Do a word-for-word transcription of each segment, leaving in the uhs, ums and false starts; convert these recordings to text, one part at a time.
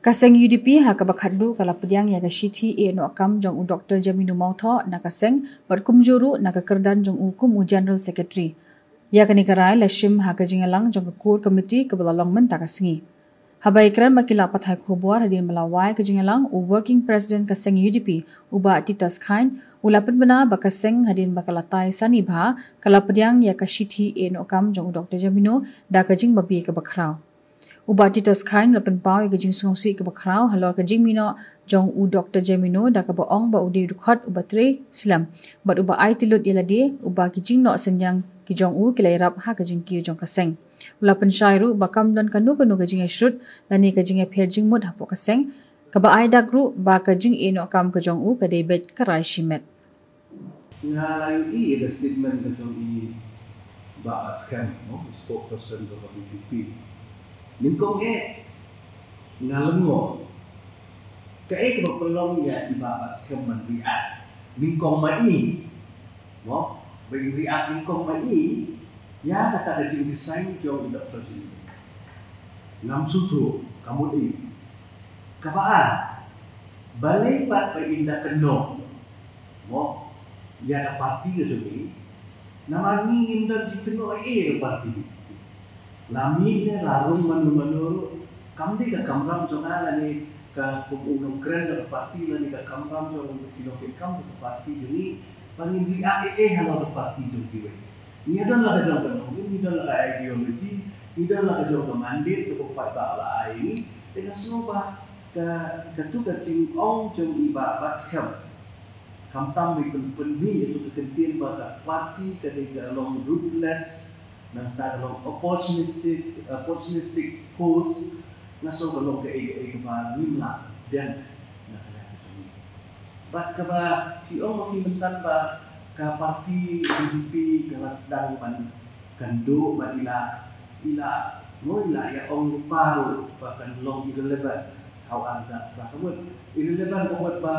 Ka seng U D P ha kaba khatduh ka la pdiang ïa ka shithi ïeh noh kam jong u Doktor Jamino Mawthoh na ka seng bad kumjuh ruh na ka kyrdan jong u kum u General Secretary. Ïa kane ka rai la shim ha ka jingïalang jong ka Core Committee kaba la long mynta ka sngi. Haba ïakren bad ki lad pathai khubor hadien ba la wai ka jingïalang, u Working President ka seng U D P, u Bah Titus Chyne, u la pynbna ba ka seng hadien ba ka la tai sani bha ka la pdiang ïa ka shithi ïeh noh kam jong u Doktor Jamino da ka jingbabe kaba khraw. U Bah Titus Chyne u la pynpaw ïa ka jingsngewsih kaba khraw halor ka jingmih noh jong u Doktor Jamino da kaba ong ba u dei u dkhot uba trei slem bad uba aiti lut ïa lade, uba ki jingnoh synñiang ki jong u ki la ïarap ha ka jingkiew jong ka seng. U la pynshai ruh ba kam don kano kano ka jingïashrut lane ka jingïapher jingmut hapoh ka seng, kaba ai dak ruh ba ka jingïeh noh kam ka jong u ka dei beit ka rai shimet. Nga la ïohi ïa ka statement ka jong i Bah Batskhem, no, i spokesperson ka P P P. Nyngkong eh nga lyngngoh kaei kaba pynlong ïa i Bah Batskhem ban react nyngkong ma i, no, ba in react nyngkong ma i ïa kata ka jingresign jong i Doktor Jin. Ngam sngewthuh, ka mut i. Kaba ar, balei pat ba in da kynnoh, mo, ïa ka parti ka jong i? Namar ngi ngim don jingkynnoh ei ei ïa ka parti. La mih ne la rung mano mano ruh, kam dei ka kamram jong nga lane ka kum u nongkren ka parti lane ka kamram jong ki nongkit kam ka parti jong i ba ngin react ei ei halor ka parti jong kiwei. Ngi don la ka jong ka nongrim, ngi don la ka ideology, ngi don la ka jong ka mandate kaba u paidbah la ai ngi. Te nga sngew ba ka, katu ka jingong jong i Bah Batskhem khamtam ba i pyn, pynmih ïa ka kyntien ba ka parti ka dei ka long ruthless, nangta ka long opportunistic, opportunistic force, nga sngew ka long kaei kaei kaba ngim lah biang na ka liang ka jong ngi. Bad kaba ki ong ma ki mynta ba ka parti U D P ka la sdang ban kynduh bad i la, i la, mo, i la ïa ong lypa ruh ba kan long irrelevant. Thaw ar jait ba ka mut irrelevant ka mut ba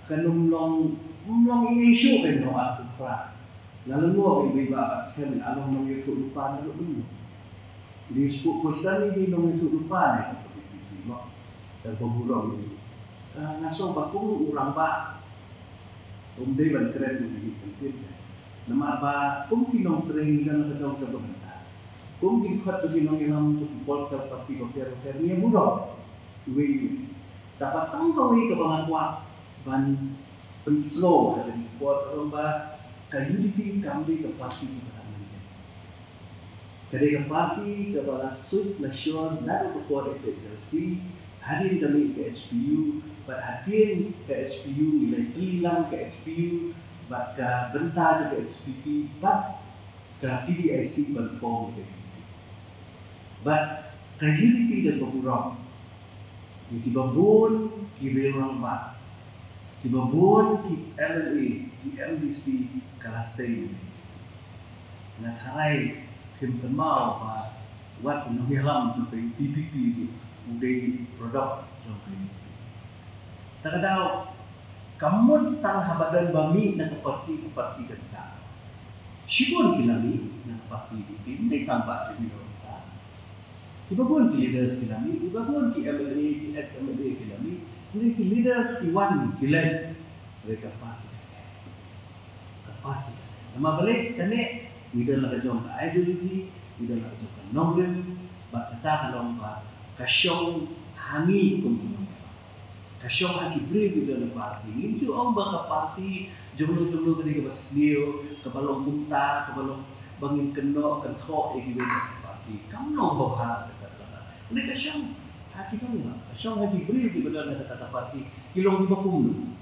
kan ym long, ym long issue, kan long ar phew phra. Nga lyngngoh ïa i Bah Batskhem, a long nongïathuhlypa ne ruh ym long. Dei spokesperson ne dei nongïathuhlypa ne ka P P P, mo, da ka burom ne. Ah, nga sngew ba kum u rangbah um dei ban kren ïa kine ki kyntien. Namar ba kum ki nongtrei ngi don la ka jong ka bynta. Kum ki dkhot ki nongïalam ki political party bapher bapher ngi burom. Iwei iwei. Tangba tang kawei kaba nga kwah ban pynsngew ha kane ka por ka long ba ka U D P kam dei ka parti kaba dang mynta. Ka dei ka parti kaba la suit la shor naduh ka por A P H L C, hadien ka mih ka H P U, bad hadien ka H P U ngi la pynlong ka H P U, bad ka bynta ka H P P, bad ka P D I C ban form ka U D P. Bad ka U D P da ka burom ïa kiba bun ki rangbah, kiba bun ki M L A, ki M D C, ka la sei. Nga tharai phim kynmaw ba wat u nongïalam jong ka P P P u dei product jong ka U D P. Ta ka daw, kam mut tang haba don ba mih na ka parti, ka parti kan jam. Shibun ki la mih na ka parti U D P, ym dei tang Bah Jemino ta. Kiba bun ki leaders ki la mih, kiba bun ki M L A, ki ex M L A ki la mih, ym dei ki leaders ki wan ki leit. Hynrei ka parti, ka parti. Namar balei? Kane ngi don la ka jong ka ideology, ngi don la ka jong ka nongrim, bad kata ka long ba ka shong ha ngi kum ki nongrim. Ka shong ha ki briew kiba don ha parti. Ngim ju ong ba ka parti jong no jong no ka dei kaba sniew, kaba long kumta, kaba long ba ngin kynnoh kynthoh ïa kiwei pat ki parti. Kam long ba bha kata kata. Hynrei ka shong ha ki nongrim, ka shong ha ki briew kiba don ha kata ka parti, ki long kiba kumno.